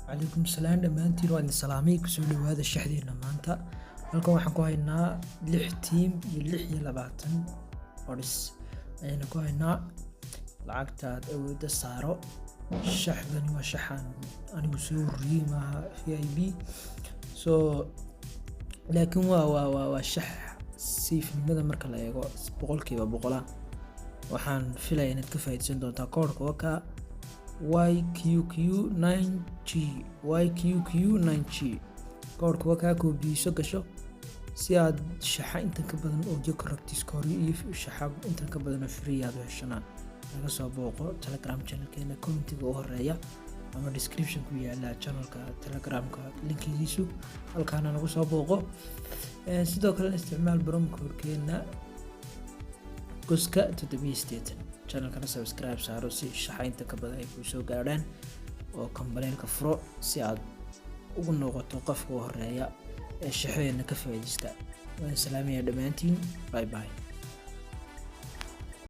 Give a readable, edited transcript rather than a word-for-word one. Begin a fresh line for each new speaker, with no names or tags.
Calaykum salaam dhammaantiin, waa idin salaamay. Kusoo dhawaada shaxdeena maanta. Halkan waxaan ku haynaa lix team iyo 26 odds ayaynu ku haynaa. Lacagta aad awoodda saaro. Shaxdani waa shaxan anigu soo ururiyey, maaha VIP, so laakiin waa shax safe-nimada marka la eego 100%. Waxaan filaya inaad ka faa'iideysan doontaa. Koodhka waa ka YQQ9G, YQQ9G. Koodhka waa kaa, koobiyiso, gasho si aad shaxa intan ka badan oo correct score iyo shaxa intan ka badan oo free aad u heshana. Naga soo booqo Telegram channelkeena, commentiga u horeeya ama description ku yaala channelka Telegramka linkigiisu, halkaana nagu soo booqo. Sidoo kalena isticmaal promo code-keena goska 87. Channelkana subscribe saaro si shaxa inta ka badan ay kuu soo gaadhaan, oo gambaleelka furo si aad ugu noqoto qofka u horeeya ee shaxeena ka faa'iidaysta. Waan salaamaya dhammaantiin. Bye bye.